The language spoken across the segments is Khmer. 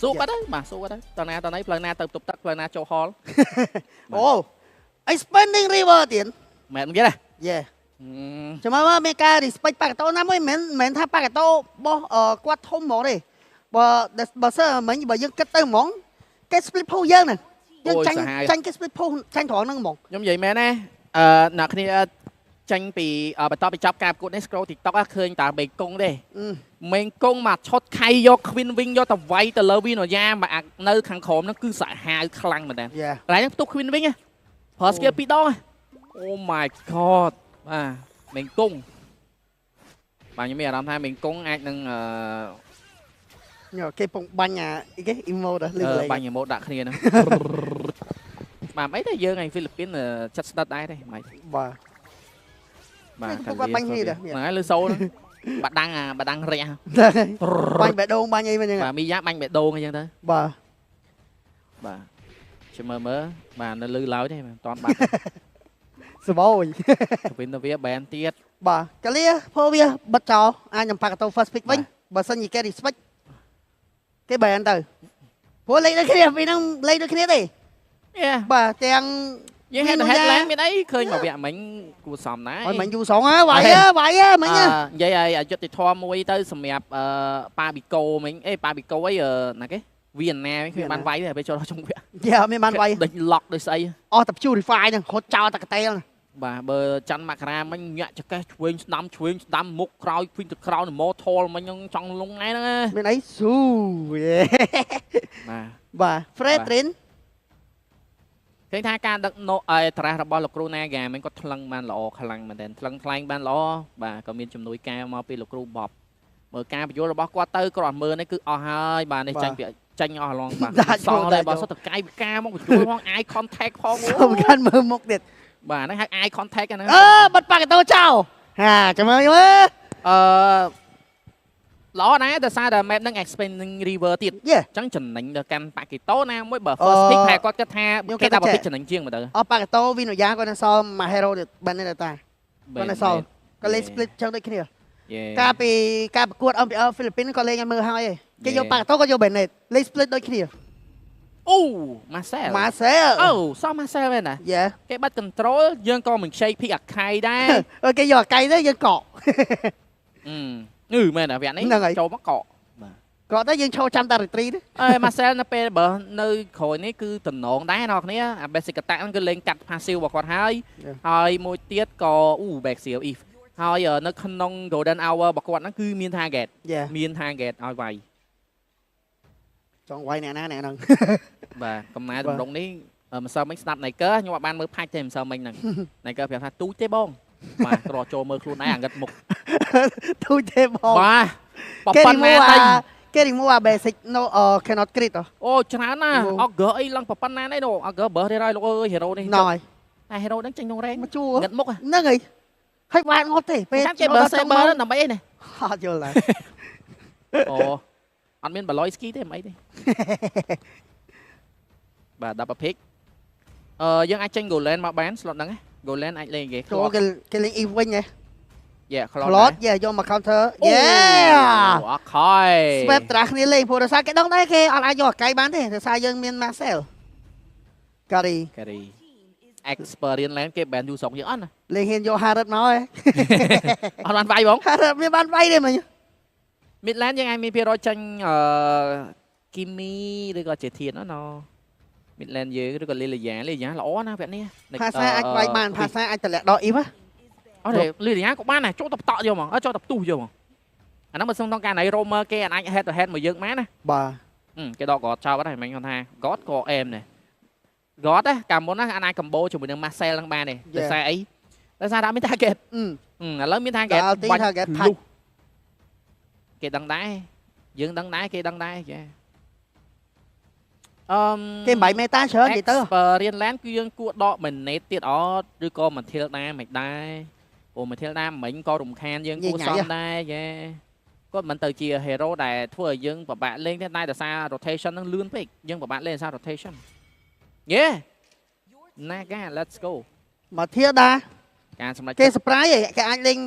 សួរគាត់ទៅបាទសួរគាត់ទៅតណាតណីផ្លូវណាទៅទប់ទឹកផ្លូវណាចូលហល អូ expanding river ទៀត។ មែនគេទេ? យេចាំមើលមានការ respect ប៉ាកាតូណាមួយមិនមែនថាប៉ាកាតូបោះគាត់ធំហ្មងទេបើបើសិនមិញបើយើងគិតទៅហ្មងគេ split push យើងហ្នឹងយើងចាញ់ចាញ់គេ split push ចាញ់ត្រង់ហ្នឹងហ្មង។ ខ្ញុំនិយាយមែនណាអ្នកគ្នាចាញ់ពីបន្ទាប់ពីចប់ការប្រកួតនេះ scroll TikTok ឃើញតាមេកុងទេមេងកុងមកឈុតខៃយក Queen Wing យកទៅវាយទៅលើវីណូយ៉ាមកនៅខាងក្រោមហ្នឹងគឺសាហាវខ្លាំងមែនតើកន្លែងហ្នឹងផ្ទុះ Queen Wing ប្រើ skill ពីរដង Oh my god បាទមេងកុងបាទខ្ញុំមានអារម្មណ៍ថាមេងកុងអាចនឹងអឺ ញ៉គេពងបាញ់អាអីគេ emote លឺ បាញ់ emote ដាក់គ្នាហ្នឹងបាទអីតែយើងឯងហ្វីលីពីនចិត្តស្ដិតដែរទេមិន បាទ បាទ គាត់បាញ់គ្នាដែរ ហ្នឹងហើយលឺសូលបាដាំងអាបាដាំងរះ បាញ់បេះដូងបាញ់អីវិញហ្នឹង។ បាទមីយ៉ាបាញ់បេះដូងអីចឹងទៅ។ បាទ បាទចាំមើលមើលបាទនៅលឺឡើយទេមិនតាន់បាត់ សបោយ វិញទៅវាបែនទៀត។ បាទកាលីផូវាបិទចោលអាចនឹងប៉ាកាតូ first pick វិញបើសិនជាគេ respect គេបែនទៅព្រោះលេខដូចគ្នាពីហ្នឹងលេខដូចគ្នាទេបាទទាំង យើង head to headline មានអីឃើញមកវគ្គមិញគួរសមណាស់ ហើយមិញយូរសងហ៎វាយវាយមិញ និយាយឲ្យអយុត្តិធម៌មួយទៅសម្រាប់អឺប៉ាប៊ីកូមិញអេប៉ាប៊ីកូអីណាគេវីណាគ្មានបានវាយទេពេលចូលដល់ចុងវគ្គ យ៉ាមានបានវាយ ដេញឡុកដូចស្អី អស់តែ purify ហ្នឹងរត់ចោលតែកតេល បាទបើច័ន្ទមករាមិញញាក់ចកេះឆ្វេងស្ដាំឆ្វេងស្ដាំមុខក្រោយវិញទៅក្រោយម៉ូថលមិញចង់លងថ្ងៃហ្នឹង មានអីស៊ូ បាទ បាទ Fredrin ឃើញថាការដឹកណអេត្រាស់របស់លោកគ្រូណាហ្គាមិញគាត់ថ្លឹងបានល្អខ្លាំងមែនទែនថ្លឹងថ្លែងបានល្អបាទក៏មានជំនួយការមកពីលោកគ្រូបបមើលការបញ្យល់របស់គាត់ទៅគ្រាន់មើលនេះគឺអស់ហើយបាទនេះចាញ់ពីចាញ់អស់ឡងបាទសងតែបើសុទ្ធតកាយវិការមកបញ្យល់ផង eye contact ផង សំខាន់មើលមុខទៀត បាទហ្នឹងហៅ eye contact ហ្នឹង អឺបាត់ប៉ាកាតូចោលហាចាំមើលមើល អឺល្អដែរដោយសារតែ map ហ្នឹង expanding river ទៀតអញ្ចឹងចំណេញដល់កាន់ប៉ាគីតូណាមួយបើ first pick តែគាត់គិតថាគេដាក់ pick ចំណេញជាងមើលទៅ អស់ប៉ាគីតូវីណូយ៉ាគាត់នៅសល់មួយ hero ទៀតបាននេះតាគាត់នៅសល់គាត់លេង split ចឹងដូចគ្នាកាលពីការប្រកួត MPL ហ្វីលីពីនគាត់លេងឲ្យមើលហើយគេយកប៉ាគីតូគាត់យក Bennett លេង split ដូចគ្នា អូម៉ាសែល ម៉ាសែល អូសោះម៉ាសែលមែនណាគេបាត់ control យើងក៏មិនខ្ចី pick អាខៃដែរ គេយកអាកៃទៅយើងកក់ អឺមែនអាវគ្គនេះចូលមកកក់ បាទកក់ទៅយើងឈរចាំតា retreat ទេអេម៉ាសែលនៅពេលបើនៅក្រោយនេះគឺតំណងដែរអ្នកគ្នាអា basic attack ហ្នឹងគឺលេងកាត់ passive របស់គាត់ហើយហើយមួយទៀតក៏អូ back seal if ហើយនៅក្នុង golden hour របស់គាត់ហ្នឹងគឺមាន target មាន target ឲ្យវាយ ចង់វាយអ្នកណាអ្នកហ្នឹង បាទកំណែតម្រងនេះម្សិលមិញស្ដាប់ Niker ខ្ញុំអត់បានមើលផាច់ទេម្សិលមិញហ្នឹង Niker ប្រាប់ថាទូចទេបងបាទក្រចូលមើលខ្លួនឯងអាងឹតមុខ ទូចទេបង បាទ គេ remove អាគេ remove អា basic no cannot crit អូច្រើនណាស់អកអីឡើងប៉ុណ្ណានេះនោះអកបើទៀតហើយលោកអើយ hero នេះ ណយ តែ hero ហ្នឹងចេញក្នុងរែង មកជួ ងឹតមុខ ហ្នឹងហើយហើយវាយងត់ទេ ពេលគេបើ saber ដើម្បីអីនេះ អត់យល់ដែរ អូអត់មានបលយស្គីទេមិនអីទេបាទ double pick អឺយើងអាចចេញ Golan មកបាន slot ហ្នឹង Golan អាចលេងគេ ចូលគេគេលេង Eve វិញហ៎ យ៉ា Claude យ៉ាយកមក counter យ៉ា អត់ខយ Swap ត្រាស់គ្នាលេងព្រោះដោយសារគេដឹងដែរគេអត់អាចយកអាកៃបានទេដោយសារយើងមាន Marcel ការី ការី experience land គេ ban យូរស្រុកយើងអត់ណា លេងហ៊ានយក Harith មកហ៎ អត់បានវាយបង Harith មានបានវាយទេមិញ Mid lane យើងអាចមានភាគរយចាញ់អឺគីមីឬក៏ជាធានណ Mid lane យើងឬក៏លីលីយ៉ាលីលីយ៉ាល្អណាស់វគ្គនេះ ភាសាអាចវាយបានភាសាអាចតម្លាក់ដកអ៊ីវ អត់ទេលីលីយ៉ាក៏បានដែរចូលទៅផ្តក់យកហ្មងអត់ចូលទៅផ្ទុះយកហ្មងអាហ្នឹងបើសុំក្នុងករណី roamer គេអាច head to head មកយើងបានណា បាទ គេដក God ចោលបាត់ហើយមិញគាត់ថា God ក៏អែមដែរ God ណាកាលមុនណាអាច combo ជាមួយនឹង Marcel ហ្នឹងបានទេដោយសារអីដោយសារតែមាន target ឥឡូវមាន target បាញ់ target ផាច់ គេដឹងដែរយើងដឹងដែរគេដឹងដែរចាអឺ គេមិនបាយមេតាច្រើននិយាយទៅ Experience Land គឺយើងគួរដក Manet ទៀតអត់ឬក៏ Matilda មិនដែរព្រោះ Matilda មិញក៏រំខានយើងគួរសមដែរចាគាត់មិនទៅជា hero ដែលធ្វើឲ្យយើងពិបាកលេងទេតែដោយសារ rotation ហ្នឹងលឿនពេកយើងពិបាកលេងដោយសារ rotation យេ Naga let's go Matilda ការសម្រេច គេ surprise គេអាចលេង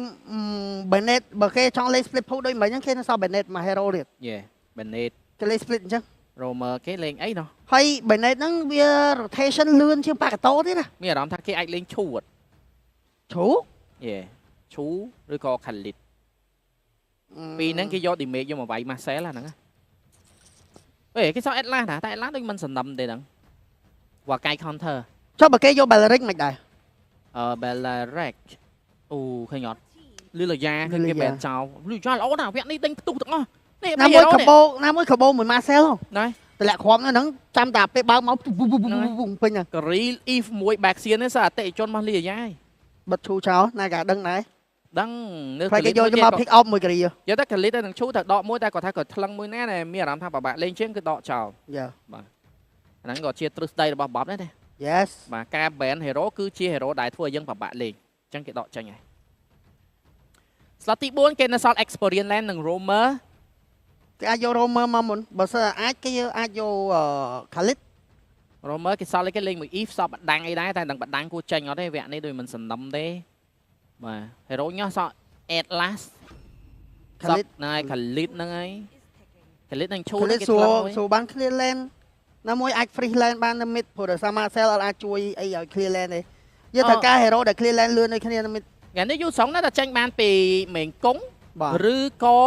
Bennett បើគេចង់លេង split push ដូចមិញហ្នឹងគេនៅសល់ Bennett មក hero ទៀត យេ Bennett គេលេង split អញ្ចឹង Roamer គេលេងអីណោះ ហើយ Bennett ហ្នឹងវា rotation លឿនជាងប៉ាកាតូទៀតណា មានអារម្មណ៍ថាគេអាចលេងឈូអត់ ឈូ យេឈូឬក៏ Khalid ពីរហ្នឹងគេយក damage យកមកវាយ Marcel ហ្នឹងអេគេសោះ Atlas ណាតែ Atlas ដូចមិនសន្នឹមទេហ្នឹងវ៉ាកាយ counter ចុះបើគេយក Belleric មិនដែរ អឺ Belleric អូឃើញអត់លឺលយ៉ាឃើញគេបែនចោលលឺយ៉ាល្អណាស់វគ្គនេះដេញផ្ទុះទាំងអស់នេះ ណាមួយកាបោណាមួយកាបោមួយ Marcel ណា តម្លាក់គ្រាប់ហ្នឹងចាំតែពេលបើកមកពេញហ្នឹង ការី if មួយ Baxian នេះសអតិជនរបស់លីយ៉ា បិទឈូចោលណាគេដឹងដែរ ដឹង នៅគេយកមក pick up មួយការី យកតែកាលីតនឹងឈូតែដកមួយតែគាត់ថាគាត់ថ្លឹងមួយណាដែលមានអារម្មណ៍ថាពិបាកលេងជាងគឺដកចោលបាទហ្នឹងក៏ជាទ្រឹស្ដីរបស់ Bob ដែរទេ Yes បាទការ ban hero គឺជា hero ដែលធ្វើឲ្យយើងពិបាកលេងអញ្ចឹងគេដកចេញហើយ slot ទី4គេនៅសល់ Experience Land និង Roamer គេអាចយក Roamer មកមុនបើសិនអាចគេអាចយក Khalid Roamer គេសល់គេលេងមួយ Eve សល់បដាំងអីដែរតែនឹងបដាំងគួរចេញអត់ទេវគ្គនេះដូចមិនសន្នឹមទេបាទ hero ញោះសល់ Atlas Khalid ហ្នឹងហើយ Khalid ហ្នឹងហើយ Khalid នឹងឈូ គេស្រួលស្រួលបាន clear lane ណាមួយអាច free lane បាននៅ mid ព្រោះដោយសារ Marcel អត់អាចជួយអីឲ្យ clear lane ទេយើងត្រូវការ hero ដែល clear lane លឿនដូចគ្នានៅ mid ថ្ងៃនេះយូសុងណាតែចេញបានពីមេងកុងឬក៏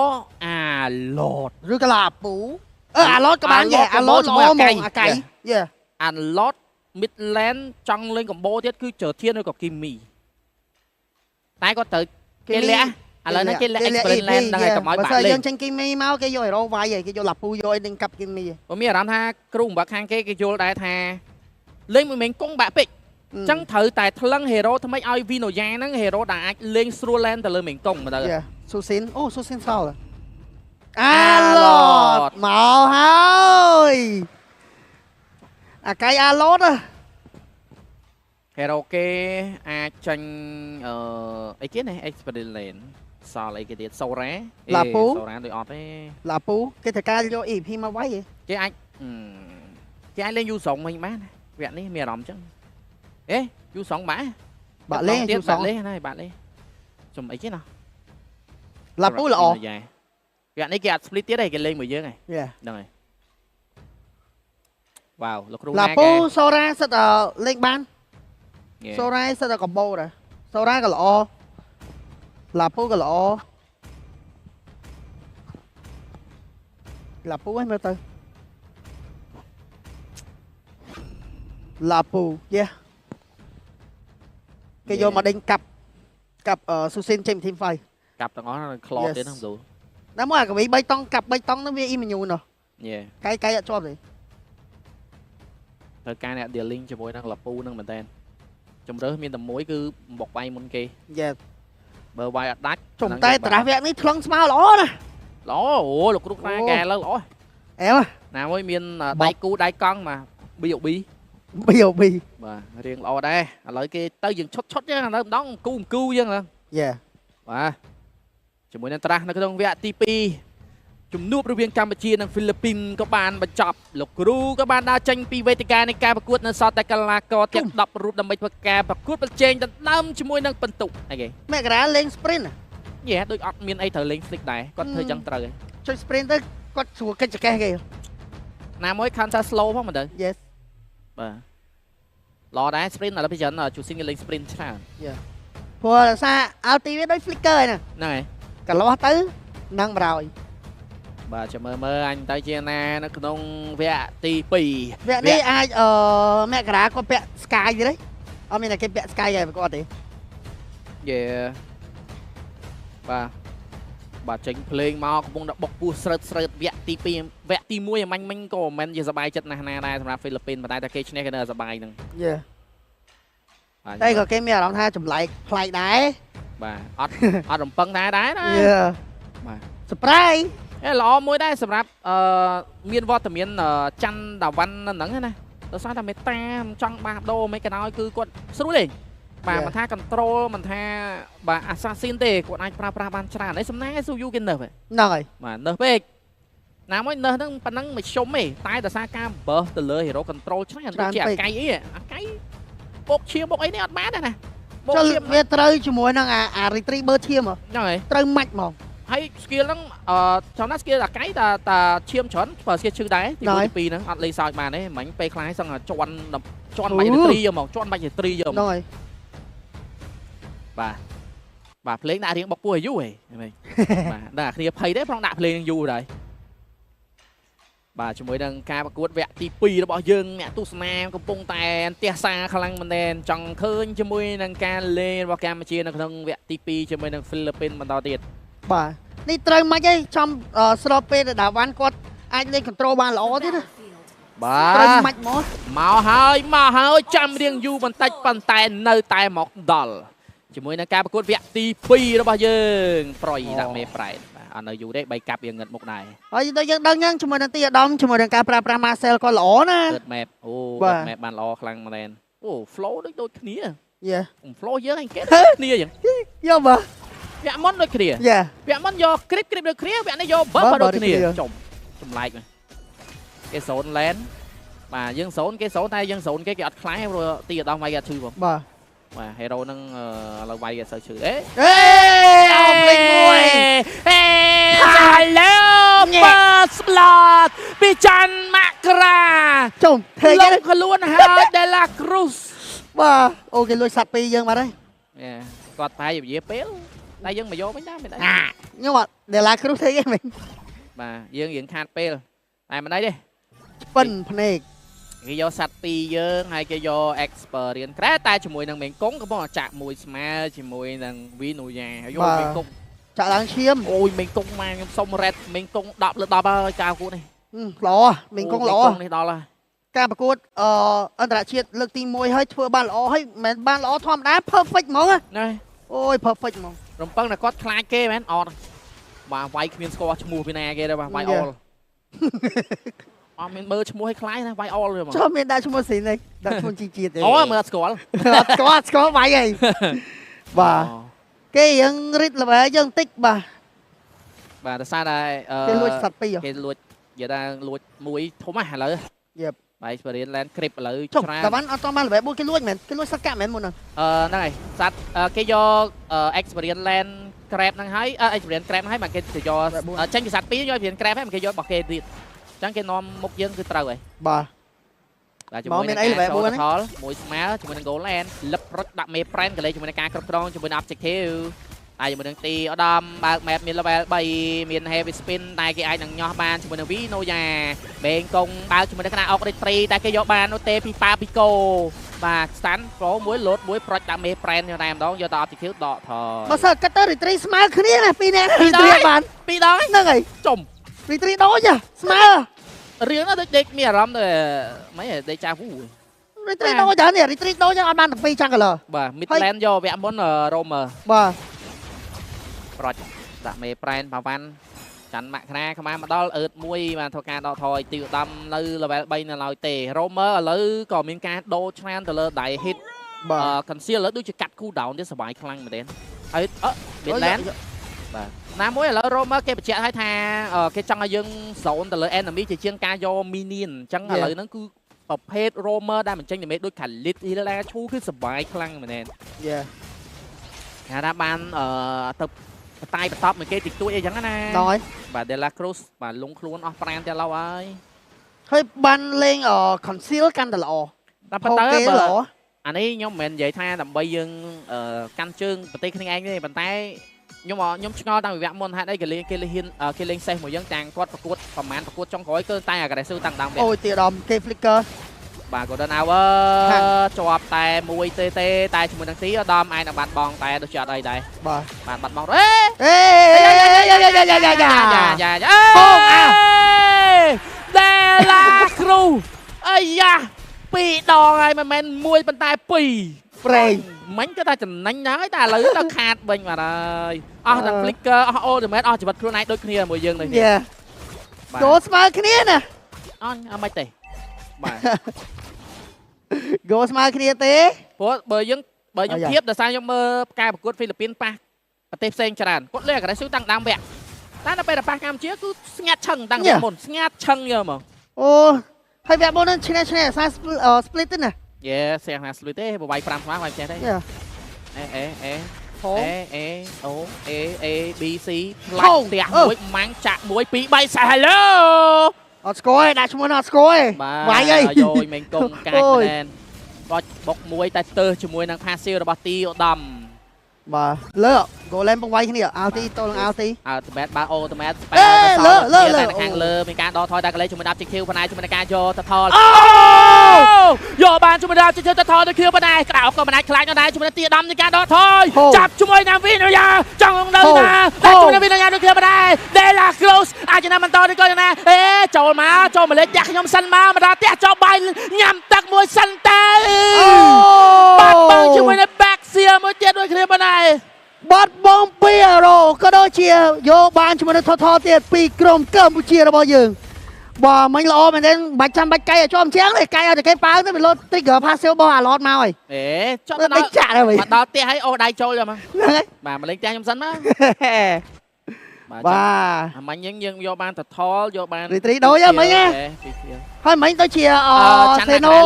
អាឡត ឬក៏ឡាពូអឺអាឡតក៏បានដែរអាឡតជាមួយអាកៃយេ អាឡត mid lane ចង់លេងកំបោទៀតគឺជើធានឬក៏គីមីតែគាត់ត្រូវគេលាក់ឥឡូវនេះគេលាក់ Experience Land ហ្នឹងហើយកុំឲ្យបាក់លេង បើយើងចេញគីមីមកគេយក hero វាយហើយគេយកឡាពូយកអីនឹងកាប់គីមី ព្រោះមានអារម្មណ៍ថាគ្រូបំផាក់ខាងគេគេយល់ដែរថាលេងមួយមេងកុងបាក់ពេកអញ្ចឹងត្រូវតែថ្លឹង hero ថ្មីឲ្យ Vinoya ហ្នឹង hero ដែលអាចលេងស្រួល lane ទៅលើមេងកុងមើលទៅ ស៊ូស៊ីនអូស៊ូស៊ីនសល់អាឡតមកហើយអាកៃអាឡត hero គេអាចចាញ់អឺអីគេនេះ Experience Lane សល់អីគេទៀតសូរ៉ា ឡាពូ សូរ៉ាដូចអត់ទេ ឡាពូគេត្រូវការយក EP មកវាយ គេអាចគេអាចលេងយូសុងវិញបានវគ្គនេះមានអារម្មណ៍ចឹងអេយូសុងបា បាក់លេង ទៀតបាក់លេងណាបាក់លេងចំអីគេណោះ ឡាពូល្អ វគ្គនេះគេអត់ split ទៀតទេគេលេងមួយយើងហ៎ហ្នឹងហើយវ៉ាវលោកគ្រូ ឡាពូសូរ៉ាសិតតែលេងបានសូរ៉ាសិតតែកំបោដែរសូរ៉ាក៏ល្អឡាពូក៏ល្អឡាពូហ្នឹងមើលទៅឡាពូយេគេយកមកដេញកាប់កាប់ស៊ូស៊ីនចេញធីមហ្វៃ កាប់ទាំងអស់ក្លោទៀតហ្នឹងទូ ណាមួយអាកវី3តង់កាប់3តង់ហ្នឹងវាអ៊ីម៉ាញូនហ៎ យេ កៃកៃអត់ជាប់ទេ ត្រូវការអ្នក dealing ជាមួយនឹងឡាពូហ្នឹងមែនតើជំរើសមានតែមួយគឺបុកវាយមុនគេ យេ បើវាយអត់ដាច់ ចំតែត្រាស់វគ្គនេះថ្លឹងស្មើល្អណាស់ ល្អអូលោកគ្រូខ្លាកែលើល្អ អែម ណាមួយមានដៃគូដៃកង់មក BOB BOB បាទរៀងល្អដែរឥឡូវគេទៅយើងឈុតឈុតចឹងឥឡូវម្ដងគូគូចឹងហ្នឹង យេ បាទជាមួយនឹងត្រាស់នៅក្នុងវគ្គទី2ជំនួបរវាងកម្ពុជានិងហ្វីលីពីនក៏បានបញ្ចប់លោកគ្រូក៏បានដើរចេញពីវេទិកានៃការប្រកួតនៅសល់តែកីឡាករទាំង10រូបដើម្បីធ្វើការប្រកួតប្រជែងដណ្ដើមជាមួយនឹងពិន្ទុអីគេ មករាលេង sprint យេដូចអត់មានអីត្រូវលេង flick ដែរគាត់ធ្វើចឹងត្រូវ ចុច sprint ទៅគាត់ស្រួលកិច្ចកេះគេ ណាមួយ counter slow ផងមើលទៅ Yes បាទល្អដែរ sprint ឥឡូវពីច្រើនជូស៊ីនគេលេង sprint ច្រើន ព្រោះដោយសារ ulti វាដូច flicker ហ្នឹង ហ្នឹងហើយកន្លោះទៅនឹង100 បាទចាំមើលមើលអញទៅជាណានៅក្នុងវគ្គទី2 វគ្គនេះអាចអឺមករាគាត់ពាក់ sky ទៀតទេអត់មានតែគេពាក់ sky ហើយគាត់ទេ យេបាទបាទចេញភ្លេងមកកំពុងតែបុកពោះស្រើតស្រើតវគ្គទី2វគ្គទី1អាមាញ់មិញក៏មិនមែនជាសบายចិត្តណាស់ណាដែរសម្រាប់ហ្វីលីពីនប៉ុន្តែតែគេឈ្នះគេនៅសบายហ្នឹង យេតែក៏គេមានអារម្មណ៍ថាចម្លែកប្លែកដែរ បាទអត់អត់រំពឹងដែរដែរណាបាទ surprise អេល្អមួយដែរសម្រាប់អឺមានវត្តមានច័ន្ទតាវ៉ាន់នៅហ្នឹងណាដោយសារតែមេតាមិនចង់បាសដូរមិនក៏ដោយគឺគាត់ស្រួលទេបាទមិនថា control មិនថាបាទ assassin ទេគាត់អាចប្រើប្រាស់បានច្រើនហើយសំណាងឯស៊ូយូគេនឹស ហ្នឹងហើយ បាទនឹសពេកណាមួយនឹសហ្នឹងប៉ុណ្ណឹងមិនជុំទេតែដោយសារការ buff ទៅលើ hero control ច្រើនដូចជាអាកៃអីអាកៃបុកឈាមបុកអីនេះអត់បានទេណា បុកឈាមវាត្រូវជាមួយនឹងអា retriever ឈាម ហ្នឹងហើយ ត្រូវម៉ាច់ហ្មង ហើយ skill ហ្នឹងអឺចំណា skill អាកៃតាតាឈាមច្រើនបើ skill ឈឺដែរទី1ទី2ហ្នឹងអត់លេងសើចបានទេមិញពេលខ្លះសឹងជន់ជន់បាច់រីយកមកជន់បាច់រីយកមក ហ្នឹងហើយ បាទបាទភ្លេងដាក់រៀងបុកពោះឲ្យយូរហីមែនបាទដាក់គ្នាភ័យទេផងដាក់ភ្លេងនឹងយូរដែរបាទជាមួយនឹងការប្រកួតវគ្គទី2របស់យើងអ្នកទស្សនាកំពុងតែទះសាខ្លាំងមែនទែនចង់ឃើញជាមួយនឹងការលេងរបស់កម្ពុជានៅក្នុងវគ្គទី2ជាមួយនឹងហ្វីលីពីនបន្តទៀត បាទនេះត្រូវមិនហីចំស្របពេលដែលដាវ៉ាន់គាត់អាចលេង control បានល្អទៀតណា បា ត្រូវ ទ ម៉ាច់មក មកហើយមកហើយចាំរៀងយូរបន្តិចប៉ុន្តែនៅតែមកដល់ជាមួយនឹងការប្រកួតវគ្គទី2របស់យើងប្រយដាក់មេប្រែតបាទអត់នៅយូរទេបីកាប់វាងឹតមុខដែរ ហើយដូចយើងដឹងហ្នឹងជាមួយនឹងទីអាដាមជាមួយនឹងការប្រើប្រាស់ Marcel ក៏ល្អណា អឺត map អូ បាទ អឺត map បានល្អខ្លាំងមែនទែនអូ flow ដូចដូចគ្នា យេ flow យើងឯងគេដូចគ្នាចឹង យកបាទ វគ្គមុនដូចគ្នា យេ វគ្គមុនយក grip grip ដូចគ្នាវគ្គនេះយក buff បើ ដូចគ្នា ដូចគ្នា ចំចម្លែកមែនគេ zone lane បាទយើង zone គេ zone តែយើង zone គេគេអត់ខ្លាចព្រោះទីអាដាមវាយគេអត់ឈឺបង បាទ បាទ hero ហ្នឹងឥឡូវវាយគេអត់សូវឈឺអេ អេអោភ្លេចមួយ អេសាឡូ first blood ពីច័ន្ទមករា ជុំធ្វើ ល គេ ងខ្លួនហើយ De La Cruz បាទអូគេលួចសัตว์ពីរយើងបាត់ហើយ គាត់ប្រហែលជាពជាពេលតែយើងមកយកវិញដែរមិនអី ខ្ញុំអត់ De La Cruz ធ្វើគេមិញ បាទយើងរៀងខាតពេលតែមិនអីទេ ប៉ិនភ្នែក គេយកសัตว์ពីរយើងហើយគេយក experience ក្រែតែជាមួយនឹងមេងកុងកំពុងតែចាក់មួយស្មើជាមួយនឹង Vinoya យកមេងកុង ចាក់ឡើងឈាម អូយមេងកុងមកខ្ញុំសុំ red មេងកុង10លើ10ហើយចៅគូនេះ ល្អមីងកុងល្អ មេងកុងនេះដល់ហើយ ការប្រកួតអអន្តរជាតិលើកទី1ហើយធ្វើបានល្អហើយមិនមែនបានល្អធម្មតា perfect ហ្មងណា ណែ អូយ perfect ហ្មង រំពឹងតែគាត់ខ្លាចគេមែនអត់បាទវាយគ្មានស្គាល់ឈ្មោះពីណាគេទេបាទវាយអលអត់មានមើលឈ្មោះឲ្យខ្លាចណាវាយអលទេហ្មង ចុះមានដាក់ឈ្មោះស៊ីនេះដាក់ឈ្មោះជីជាតិទេ អូមើលអត់ស្គាល់ អត់ស្គាល់ស្គាល់វាយហើយបាទគេយើងរីត level យើងតិចបាទ បាទដោយសារតែ គេលួចសัตว์ពីរ គេលួចនិយាយថាលួចមួយធំហ៎ឥឡូវ យេប បាទ experience land grip ឥឡូវ ចុះ ច្រើន តាវ៉ាន់អត់តបាន level 4គេលួចមែនគេលួចសัตว์កាក់មែនមុនហ្នឹង អឺហ្នឹងហើយសัตว์គេយក experience land crab ហ្នឹងហើយ experience crab ហ្នឹងហើយបាទគេទៅយកចេញពីសัตว์ពីរយក experience crab ហើយគេយករបស់គេទៀតអញ្ចឹងគេនាំមុខយើងគឺត្រូវហើយ បាទ បាទជាមួយ មានអី level 4ហ្នឹង ថលមួយស្មើជាមួយនឹង goal land លឹបរត់ដាក់មេប្រែនកលេជាមួយនឹងការគ្រប់គ្រងជាមួយនឹង objective តែជាមួយនឹងទីឧត្តមបើក map មាន level 3មាន heavy spin តែគេអាចនឹងញាស់បានជាមួយនឹង Vinoya បេងកងបើកជាមួយនឹងគណៈអុករីត្រីតែគេយកបាននោះទេពីប៉ាពីកូបាទ stand pro មួយលោតមួយប្រុចដាក់មេប្រែនតែម្ដងយកទៅ objective ដកថយ បើសិនកាត់ទៅរីត្រីស្មើគ្នាណាពីរនាក់រីត្រីបាន ពីរដង ហ្នឹងហើយ ចំ រីត្រីដូចស្មើ រឿងនោះដូចដេកមានអារម្មណ៍ទៅម៉េចដេកចាវូ រីត្រីដូចហ្នឹងនេះរីត្រីដូចហ្នឹងអត់បានទាំងពីរចាំងកល បាទ mid lane យកវគ្គមុន roamer បាទ ប្រុចដាក់មេប្រែនប៉ាវ៉ាន់ច័ន្ទមកខ្នាខ្មាមកដល់អឺតមួយបានធ្វើការដកថយទីឧត្តមនៅ level 3នៅឡើយទេ roamer ឥឡូវក៏មានការដូរច្រើនទៅលើដៃ hit បាទ conceal ឥឡូវដូចជាកាត់ cool down ទៀតសុបាយខ្លាំងមែនទេហើយអឺ mid lane បាទណាមួយឥឡូវ roamer គេបញ្ជាក់ឲ្យថាគេចង់ឲ្យយើង zone ទៅលើ enemy ជាជាងការយក minion អញ្ចឹងឥឡូវហ្នឹងគឺប្រភេទ roamer ដែលបញ្ចេញ damage ដូច Khalid Hila ឈូគឺសុបាយខ្លាំងមែនទេ យេ គេថាបានអឺទៅបតាយបតប់មួយគេតិចតួចអីចឹងណា ដល់ហើយ បាទ De La Cruz បាទលងខ្លួនអស់ប្រានទៀតឡូវហើយ ហើយបានលេង conceal កាន់តែល្អ តែប៉ុន្តែ គេ បើ ល្អ អានេះខ្ញុំមិនមែននិយាយថាដើម្បីយើងកាន់ជើងប្រទេសគ្នាឯងទេប៉ុន្តែខ្ញុំខ្ញុំឆ្ងល់តាំងពីវគ្គមុនហេតុអីគេលេងគេហ៊ានគេលេងសេះមួយយើងតាំងគាត់ប្រកួតប្រហែលប្រកួតចុងក្រោយគឺតែ aggressive តាំងដើមវគ្គ អូយទីដំគេ flicker បាទ Golden Hour ជាប់តែមួយទេទេតែជាមួយនឹងទីឧត្តមឯងនឹងបាត់បង់តែដូចជាអត់អីដែរ បាទ បានបាត់បង់អេ អេយ៉ាយ៉ាយ៉ាយ៉ាយ៉ា យ៉ាយ៉ាយ៉ា អូអា De La Cruz អាយ៉ាពីរដងហើយមិនមែនមួយប៉ុន្តែពីរ ប្រេង មិញក៏ថាចំណេញដែរតែឥឡូវទៅខាតវិញបាទហើយអស់ទាំង flicker អស់ ultimate អស់ជីវិតខ្លួនឯងដូចគ្នាមួយយើងនេះ យេ បាទ ចូលស្មើគ្នាណា អញអត់មិនទេបាទ គោស្មើគ្នាទេ ព្រោះបើយើងបើខ្ញុំធៀបដោយសារខ្ញុំមើលផ្កាយប្រកួតហ្វីលីពីនប៉ះប្រទេសផ្សេងច្រើនគាត់លេង aggressive តាំងដើមវគ្គតែដល់ពេលដល់ប៉ះកម្ពុជាគឺស្ងាត់ឆឹងតាំងពីមុនស្ងាត់ឆឹងយកមក អូហើយវគ្គមុនហ្នឹងឈ្នះឈ្នះអាសា split ទេណា យេសៀងណា split ទេបើវាយ5ស្មើវាយចេះទេ យេ អេអេអេ A A O A A B C ផ្លាច់ផ្ទះមួយម៉ាំងចាក់1 2 3សែ Hello អត់ស្គាល់ទេដាក់ឈ្មោះអត់ស្គាល់ទេវាយអី យយមេងកុងកាច់មែនបបុកមួយតែស្ទើជាមួយនឹងផាស៊ីលរបស់ទីឧត្តម បាទលើ Golem ពងវាយគ្នា Ulti ទល់នឹង Ulti Ultimate បើ Ultimate លើលើលើ ខាងលើមានការដកថយតែកលេជាមួយ Objective ផ្នែកជាមួយនឹងការយកទៅថលយកបានជាមួយនឹង Objective ទៅថលដូចគ្នាប៉ុណ្ណេះក្រៅក៏មិនអាចខ្លាចដែរជាមួយនឹងទីដំនៃការដកថយចាប់ជាមួយនឹងវីនយ៉ាចង់នៅណាតែជាមួយនឹងវីនយ៉ាដូចគ្នាប៉ុណ្ណេះ De La Cruz អាចណាបន្តឬក៏យ៉ាងណាអេចូលមកចូលមកលេខផ្ទះខ្ញុំសិនមកមកដល់ផ្ទះចូលបាយញ៉ាំទឹកមួយសិនទៅបាត់បង់ជាមួយនឹង Back សៀមួយទៀតដូចគ្នាប៉ុណ្ណេះ បាត់បង់2 hero ក៏ដូចជាយកបានជាមួយនឹងថថទៀតពីក្រុមកម្ពុជារបស់យើងបាទមិញល្អមែនទេបាច់ចាំបាច់កៃឲ្យជាប់ជាងទេកៃឲ្យតែគេប៉ើងទៅវាលោត trigger passive របស់អាឡតមកហើយ អេចប់ដល់ ចាក់ដែរវិញ មកដល់ផ្ទះហើយអូសដៃចូលយកមក ហ្នឹងហើយ បាទមកលេងផ្ទះខ្ញុំសិនមក បាទ អាមិញយើងយកបានតថលយកបាន រីត្រីដូចហ្នឹងមិញណាហើយមិញទៅជាសេណូ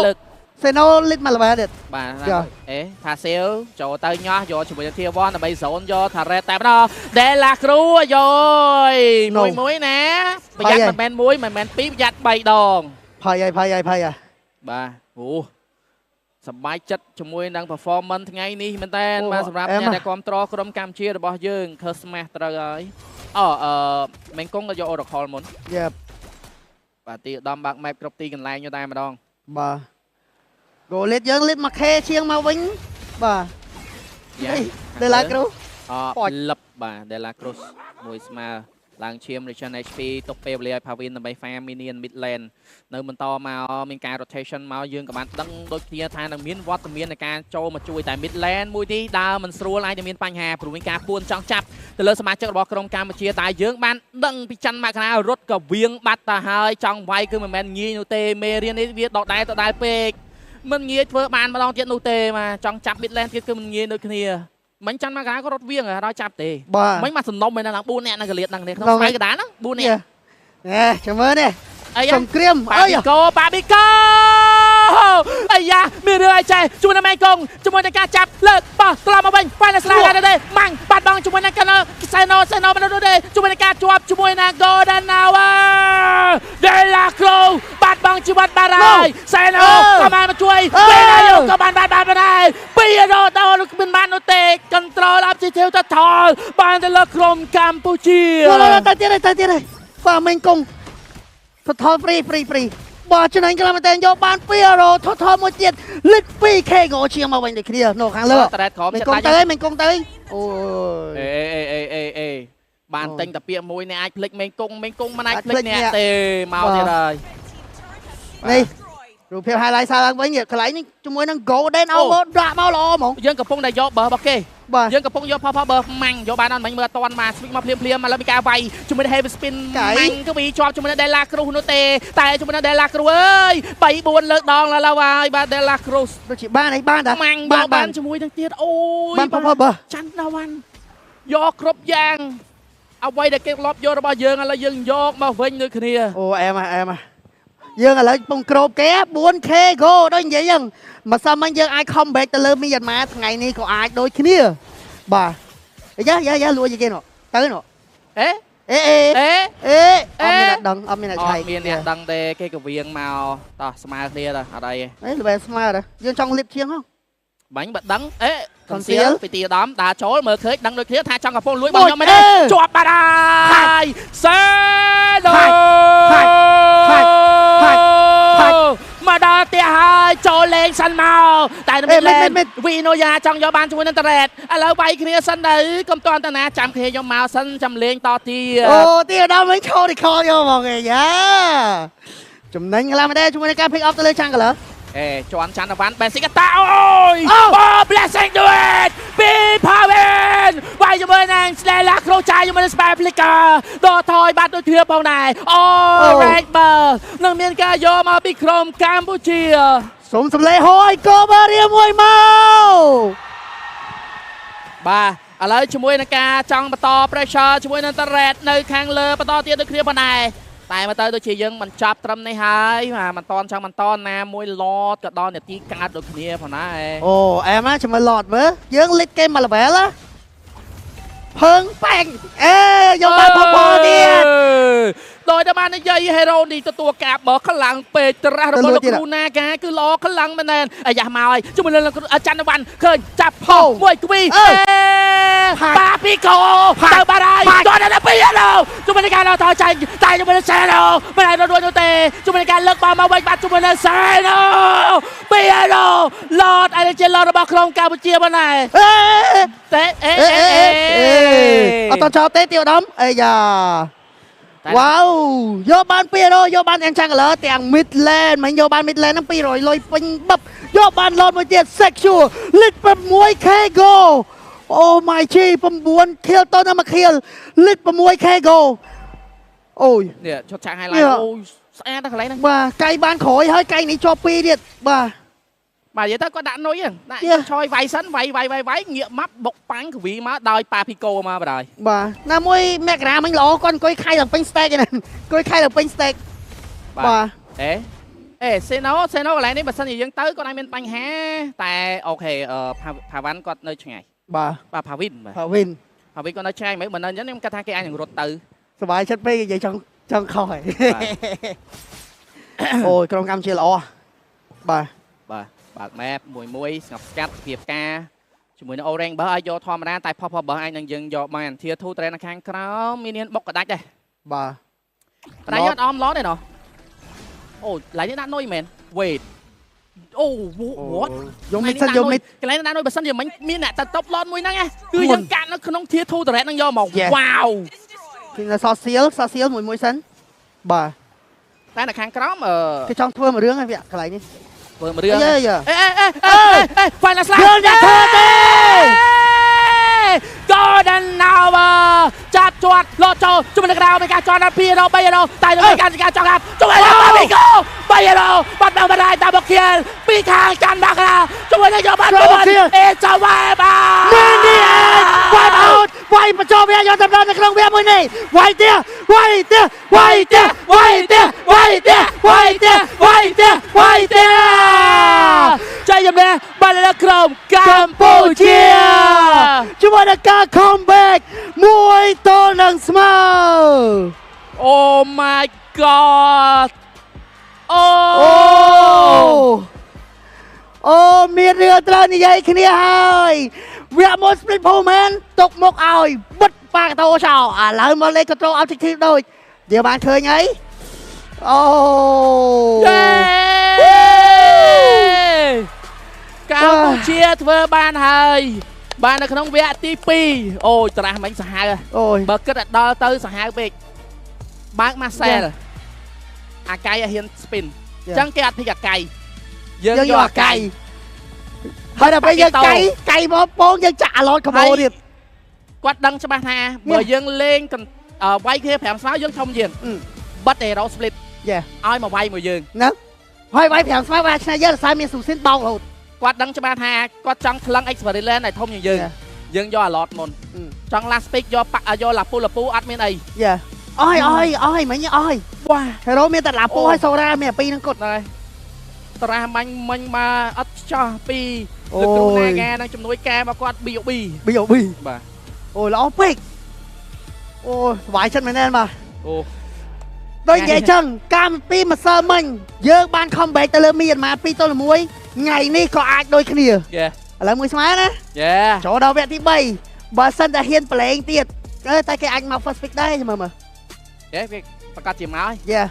សេណូលីតមក level ទៀត បាទអេផាស៊ីលចូលទៅញាស់យកជាមួយនឹងធាវ៉ាន់ដើម្បីសូនយកថារ៉េតតែម្ដងដេឡាគ្រូយោយមួយមួយណាប្រយ័ត្នមិនមែនមួយមិនមែនពីរប្រយ័ត្ន3ដង ផៃហើយផៃហើយផៃហើយ បាទអូសប្បាយចិត្តជាមួយនឹង performance ថ្ងៃនេះមែនតើបាទសម្រាប់អ្នកដែលគ្រប់គ្រងក្រុមកម្ពុជារបស់យើងខឺស្មាស់ត្រូវហើយអូអឺមេងកុងក៏យក Oracle មុន យេ បាទទីឧត្តមបើក map គ្រប់ទីកន្លែងយកតែម្ដង បាទគោលីតយើងលីតមួយខេជាងមកវិញបាទដេឡាគ្រូ អលឹបបាទដេឡាគ្រូសមួយស្មើឡើងឈាម Region HP ទុកពេលវេលាឲ្យ Pavin ដើម្បី farm minion mid lane នៅបន្តមកមានការ rotation មកយើងក៏បានដឹងដូចគ្នាថានឹងមានវត្តមាននៃការចូលមកជួយតែ mid lane មួយនេះដើរមិនស្រួលអាចនឹងមានបញ្ហាព្រោះមានការពួនចង់ចាប់ទៅលើសមាជិករបស់ក្រុមកម្ពុជាតែយើងបានដឹងពីច័ន្ទមករារត់ក៏វៀងបាត់ទៅហើយចង់វាយគឺមិនមែនងាយនោះទេមេរៀននេះវាដដែលពេកមិនងាយធ្វើបានម្ដងទៀតនោះទេបាទចង់ចាប់ mid lane ទៀតគឺមិនងាយដូចគ្នាមិញច័ន្ទមករាក៏រត់វៀងដល់ចាប់ទេមិញមកសំណុំឯណា4នាក់នៅកលៀតហ្នឹងក្នុងស្មៅកដាហ្នឹង4នាក់ ណែចាំមើលនេះសង្គ្រាម អើយកបាប៊ីកូអាយ៉ាមានរឿងអីចេះជាមួយនឹងម៉ែកុងជាមួយនឹងការចាប់លើកបោះត្រឡប់មកវិញហ្វៃណស្លាដែរទេម៉ាំងបាត់បង់ជាមួយនឹងកណសេណូសេណូមិននោះទេជាមួយនឹងការជាប់ជាមួយនឹង Golden Hour De La Cruz បាត់បង់ជីវិតបាត់ហើយសេណូក៏បានមកជួយពេលណាយកក៏បានបាត់បានដែរពីរដល់មិនបាននោះទេ Control Objective ទៅថលបានទៅលើក្រុមកម្ពុជា ទៅទៀតទៅទៀតបាទមេងកុងថថល free free free បាទចំណេញខ្លាំងមែនតើយកបាន2 hero ថថលមួយទៀតលិត 2K ក៏ជាងមកវិញដូចគ្នានៅខាងលើ ត្រេតក្រោម មិនកុងទៅមិនកុងទៅអូយ អេអេអេអេអេបានទិញតាពាក្យមួយអ្នកអាចភ្លេចមេងកុងមេងកុងមិនអាចភ្លេចអ្នកទេមកទៀតហើយ នេះរូបភាព highlight សារឡើងវិញកន្លែងនេះជាមួយនឹង Golden Hour ដាក់មកល្អហ្មង យើងកំពុងតែយកបើរបស់គេយើងកំពុងយកផលបើម៉ាំងយកបានអត់មិញមើលអត់តាន់មក switch មកភ្លាមភ្លាមមកលើមានការវាយជាមួយនឹង heavy spin ម៉ាំងក៏វាជាប់ជាមួយនឹង Dela Cruz នោះទេតែជាមួយនឹង Dela Cruz អើយ3 4លើកដងឡើយហើយបាទ Dela Cruz ដូចជាបានអីបានតា ម៉ាំងយកបានជាមួយនឹងទៀតអូយ បានផលបើ ច័ន្ទតាវ៉ាន់យកគ្រប់យ៉ាងអ្វីដែលគេធ្លាប់យករបស់យើងឥឡូវយើងយកមកវិញដូចគ្នា អូអែមអែមយើងឥឡូវពងក្របគេ 4K go ដូចនិយាយហ្នឹងមកសិនមិញយើងអាច comeback ទៅលើមីយ៉ាន់ម៉ាថ្ងៃនេះក៏អាចដូចគ្នាបាទយ៉ាយ៉ាយ៉ាលួចគេនោះទៅនោះ អេ អេអេ អេ អេអត់មានអ្នកដឹងអត់មានអ្នកឆៃ អត់មានអ្នកដឹងទេគេក៏វៀងមកតោះស្មើគ្នាទៅអត់អី អេល្បែស្មើដែរយើងចង់លៀបជាងហ៎ បាញ់បើដឹងអេកុនសៀលពីទីឧត្តមដើរចូលមើលឃើញដឹងដូចគ្នាថាចង់កំពុងលួចរបស់ខ្ញុំមែនទេជាប់បាត់ហើយសេដូ ផាច់ផាច់ផាច់ មកដល់ផ្ទះហើយចូលលេងសិនមកតែមិនលេងវីណូយ៉ាចង់យកបានជាមួយនឹងតារ៉េតឥឡូវវាយគ្នាសិនទៅកុំតាន់តាណាចាំគ្នាយកមកសិនចាំលេងតទៀត អូទីឧត្តមវិញឈរ recall យកមកគេយ៉ាចំណេញខ្លាំងមែនទេជាមួយនឹងការ pick up ទៅលើ Jungler អេជន់ច័ន្ទវ៉ាន់ basic តាអូយអូ blessing do it ពី Pawen វាយជាមួយនឹង Stella គ្រូចាយជាមួយនឹង Spy Flicker ដកថយបាត់ដូចគ្នាផងដែរអូ Red Bull នឹងមានការយកមកពីក្រុមកម្ពុជា សូមសម្លេងហោយកូបារៀមួយមក បាទឥឡូវជាមួយនឹងការចង់បន្ត pressure ជាមួយនឹង Turret នៅខាងលើបន្តទៀតដូចគ្នាផងដែរតែមកទៅដូចជាយើងមិនចាប់ត្រឹមនេះហើយបាទមិនតន់ចង់មិនតន់ណាមួយ Lord ក៏ដល់នាទីកើតដូចគ្នាផងដែរ អូអែមណាជាមួយ Lord មើលយើងលិតគេមួយ level ណា ភើងប៉ែងអេយកបានផផទៀត ដោយតែបាននិយាយ hero នេះទទួលការបោះខ្លាំងពេកត្រាស់របស់លោកគ្រូណាកាគឺល្អខ្លាំងមែនទែនអាយ៉ាមកហើយជាមួយនឹងលោកគ្រូច័ន្ទវ័នឃើញចាប់ផោមួយគវីអេបាពីកោទៅបាត់ហើយតដល់ពីហេជាមួយនឹងការដល់ថយចាញ់តែជាមួយនឹងសែណូមិនអាចរត់រួចនោះទេជាមួយនឹងការលើកបាល់មកវិញបាត់ជាមួយនឹងសែណូពីហេរ៉ូឡតអីជាឡតរបស់ក្រុមកម្ពុជាប៉ុណ្ណេះ អេ ទេអេ អេ អេ អេអេអត់តចោលទេទីឧត្តមអេយ៉ាវ៉ាវយកបាន200យកបានអញ្ចឹងលើទាំង mid lane មិនយកបាន mid lane ហ្នឹង200លុយពេញបឹបយកបាន lord មួយទៀត secure lead 6K go អូ my g 9 kill ទៅដល់1 kill lead 6K go អូយ នេះឈុតឆាក highlight អូយស្អាតណាស់កន្លែងហ្នឹង បាទកៃបានក្រោយហើយកៃនេះជាប់ពីរទៀតបាទ បាទនិយាយទៅគាត់ដាក់នុយហ្នឹងដាក់ឆយវាយសិនវាយវាយវាយវាយងាកម៉ាប់បុកប៉ាំងកវីមកដោយប៉ាភីកូមកបណ្ដោយ បាទណាមួយមករាមិញល្អគាត់អង្គុយខៃឡើងពេញ stack ហ្នឹងអង្គុយខៃឡើងពេញ stack បាទ អេអេសេណូសេណូកន្លែងនេះបើសិនជាយើងទៅគាត់អាចមានបញ្ហាតែ OK អឺផាវ៉ាន់គាត់នៅឆ្ងាយ បាទ បាទផាវិនបាទ ផាវិន ផាវិនគាត់នៅឆ្ងាយមិនបើនៅអញ្ចឹងខ្ញុំគិតថាគេអាចនឹងរត់ទៅ សប្បាយចិត្តពេកនិយាយចង់ចង់ខុសហើយអូយក្រុមកម្ពុជាល្អបាទ បាទបើក map មួយមួយស្ងប់ស្ងាត់ភាពការជាមួយនឹង Orange បើឲ្យយកធម្មតាតែផុសផុសបើអាចនឹងយើងយកបាន Tier 2 train នៅខាងក្រោមមាននានបុកកដាច់ដែរ បាទ កដាច់យកអមឡទេណោះអូឡៃនេះដាក់នុយមែន Wait អូ what យកមិតសិនយកមិត កន្លែងដាក់នុយបើសិនជាមិញមានអ្នកទៅតបឡតមួយហ្នឹងណាគឺយើងកាត់នៅក្នុង Tier 2 turret ហ្នឹងយកមកវ៉ាវ គឺសសៀលសសៀលមួយមួយសិនបាទ តែនៅខាងក្រោមអឺ គេចង់ធ្វើមួយរឿងហើយវាកន្លែងនេះ ធ្វើមួយរឿង អេ អេអេអេអេអេ Final Slash យើងអ្នកធ្វើទេ Golden Hour ចាប់ជាប់លោតចូលជំនួយក្រៅមានការចោលដល់2រ3រតែមានការការចោលកាប់ជួយដល់បាមីកូ3របាត់ដល់បណ្ដាយតាមមកខៀលពីខាងច័ន្ទមករាជួយដល់យកបានអេចវ៉ែបា មីនីអេវាយអោតវាយបញ្ចូលវាយកតម្រនៅក្នុងវាមួយនេះវាយទៀតវាយទៀតវាយទៀតវាយទៀតវាយទៀតវាយទៀតវាយទៀតវាយទៀត ជ័យជំនះបានលើក្រុមកម្ពុជា ជាមួយនឹងការ comeback 1-0 Oh my god អូ អូអូមានរឿងត្រូវនិយាយគ្នាហើយវគ្គមុន split push មែនទុកមុខឲ្យបិទប៉ាកតោចោលឥឡូវមកលេខ control objective ដូចវាបានឃើញអីអូ យេកម្ពុជាធ្វើបានហើយបាននៅក្នុងវគ្គទី2អូយត្រាស់មិញសាហាវ អូយ បើគិតឲ្យដល់ទៅសាហាវពេកបើកម៉ាសែលអាកៃឲ្យហ៊ាន spin អញ្ចឹងគេអត់ pick អាកៃយើង យើង យកអាកៃ យកអាកៃហើយដល់ពេលយើងកៃកៃមកពងយើងចាក់អាឡតកបោទៀត គាត់ដឹងច្បាស់ថាបើយើងលេងវាយគ្នា5ស្មើយើងធំជាងបិទ hero split យេ ឲ្យមកវាយមួយយើង ហ្នឹងហើយវាយ5ស្មើវាយឆ្នះយើងរសារមានស៊ូស៊ីនបោករហូត គាត់ដឹងច្បាស់ថាគាត់ចង់ថ្លឹង experience ឲ្យធំជាងយើងយើងយកអាឡតមុនចង់ last pick យកប៉យកឡាពូឡាពូអត់មានអី យេអស់ហើយអស់ហើយអស់ហើយមិញអស់ហើយ វ៉ា hero មានតែឡាពូហើយសូរ៉ាមានតែពីរហ្នឹងគត់ ហ្នឹងហើយត្រាស់មាញ់មិញមកអត់ចោះពីលោកគ្រូណាកានឹងជំនួយការរបស់គាត់ BOB BOB បាទ អូយល្អពេកអូសប្បាយចិត្តមែនទេបាទ អូ ដូចនិយាយចឹងកាលពីម្សិលមិញយើងបាន comeback ទៅលើមីយ៉ាន់ម៉ា2-1ថ្ងៃនេះក៏អាចដូចគ្នា យេ ឥឡូវមួយស្មើណា យេ ចូលដល់វគ្គទី3បើសិនតែហ៊ានប្រឡែងទៀតអឺតែគេអាចមក first pick ដែរមើលមើល យេវាប្រកាសជាមកហើយ យេ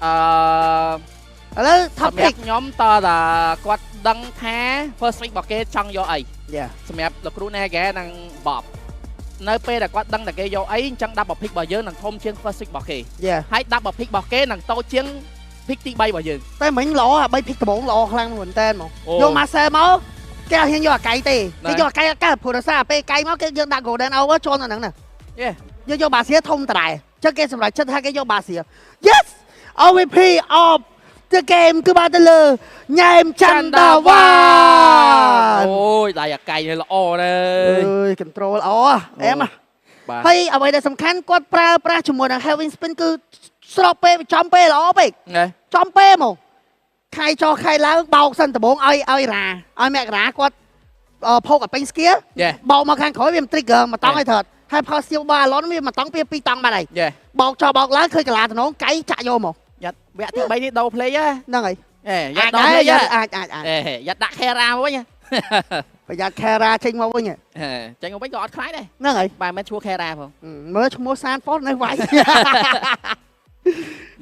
អឺ ឥឡូវ top សម្រាប់ pick ខ្ញុំតើតាគាត់ដឹងថា first pick របស់គេចង់យកអី យេ សម្រាប់លោកគ្រូ Naga និង Bob នៅពេលដែលគាត់ដឹងតែគេយកអីអញ្ចឹង double pick របស់យើងនឹងធំជាង first pick របស់គេ យេ ហើយ double pick របស់គេនឹងតូចជាង pick ទី3របស់យើង តែមិញល្អអា3 pick ដំបូងល្អខ្លាំងមែនតើហ្មង អូ យក Marcel មកគេអត់ហ៊ានយកអាកៃទេ ណែ គេយកអាកៃអត់កើតព្រោះដោយសារពេលកៃមកគេយើងដាក់ golden hour ជន់អាហ្នឹងណា យេ យើងយកបាសៀធំដដែលចឹងគេសម្រេចចិត្តថាគេយកបាសៀ Yes MVP of the game គឺបានទៅលើញ៉ែមចន្ទដាវ៉ាន អូយដៃអាកៃនេះល្អណាស់ អើយ control ល្អអែម បាទ ហើយអ្វីដែលសំខាន់គាត់ប្រើប្រាស់ជាមួយនឹង Having Spin គឺស្របពេលចំពេលល្អពេក ណែ ចំពេលហ្មងខៃចោខៃឡើងបោកសិនដំបងឲ្យឲ្យរ៉ាឲ្យមករាគាត់ ផោកឲ្យពេញ skill យេ បោកមកខាងក្រោយវាមិន trigger មកតង់ឲ្យត្រូវហើយផល skill របស់អាឡុនវាមកតង់ពីពីរតង់បាត់ហើយ យេ បោកចោបោកឡើងឃើញកាឡាតំណងកៃចាក់យកមក យ៉ាត់វគ្គទី3នេះដូរ play ហ៎ ហ្នឹងហើយ អេយ៉ា អាច ត់ដូរ ដែរ play ហ៎ អាចអាចអាច អេយ៉ាត់ដាក់ Kera មកវិញហ៎ ប្រយ័ត្ន Kera ចេញមកវិញ អេចេញមកវិញក៏អត់ខ្លាចដែរ ហ្នឹងហើយ បាទមិនឈ្មោះ Kera ផង មើលឈ្មោះសានហ្វុតនៅវាយ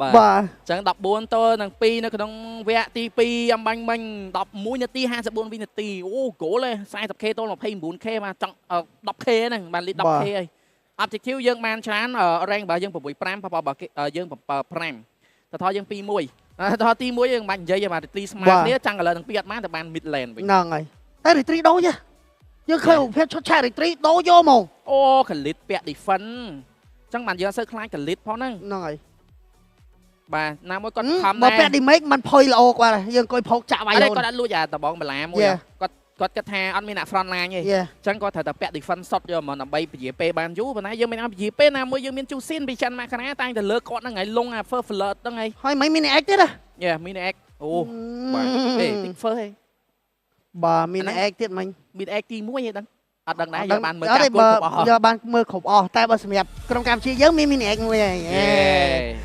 បាទ បាទ ចឹង14ទល់នឹង2នៅក្នុងវគ្គទី2អំបញ្ញមិញ11នាទី54វិនាទីអូហ្គោលឯង 40K ទល់ 29K បាទចង់ 10K ហ្នឹងបានលីត 10K ហើយ objective យើងបានច្រើន rank របស់យើង6 5ប៉របស់គេយើង7 5តថយើង2 1តថទី1យើងមិនបាច់និយាយទេបាទទីស្មើគ្នាចាំង color ទាំងពីរអត់បានតែបាន mid lane វិញ ហ្នឹងហើយតែរីត្រីដូរចាយើងឃើញរូបភាពឈុតឆាករីត្រីដូរយកមក អូកលិតពាក់ defense ចឹងបានយើងអត់សូវខ្លាចកលិតផងហ្នឹង ហ្នឹងហើយ បាទណាមួយគាត់ខំ បើ ដែរ ពាក់ damage มันផុយល្អគាត់យើងអង្គុយផោកចាក់វាយ អត់ទេ រហូត គាត់អត់លួចអាដបងបន្លាមួយគាត់គាត់គិតថាអត់មានអ្នក front line ទេ យេ ចឹងគាត់ត្រូវតែពាក់ defense សុតយកមកដើម្បីពជាពេលបានយូរប៉ុន្តែយើងមិនអាចពជាពេលណាមួយយើងមានជូស៊ីនពីច័ន្ទមករាតែងតែលើកគាត់ហ្នឹងហើយលងអា first flirt ហ្នឹងហើយ ហើយមិនមាន X ទៀតណា យេមាន X អូបាទអេតិច first ហេ បាទមាន X ទៀតមិញ មាន X ទី1ហេដឹងអត់ដឹងដែរយើងបានមើល អត់ ការគល់គ្រប់អស់ យើងបានមើលគ្រប់អស់តែបើសម្រាប់ក្រុមកម្ពុជាយើងមាន mini X មួយហើយ យេ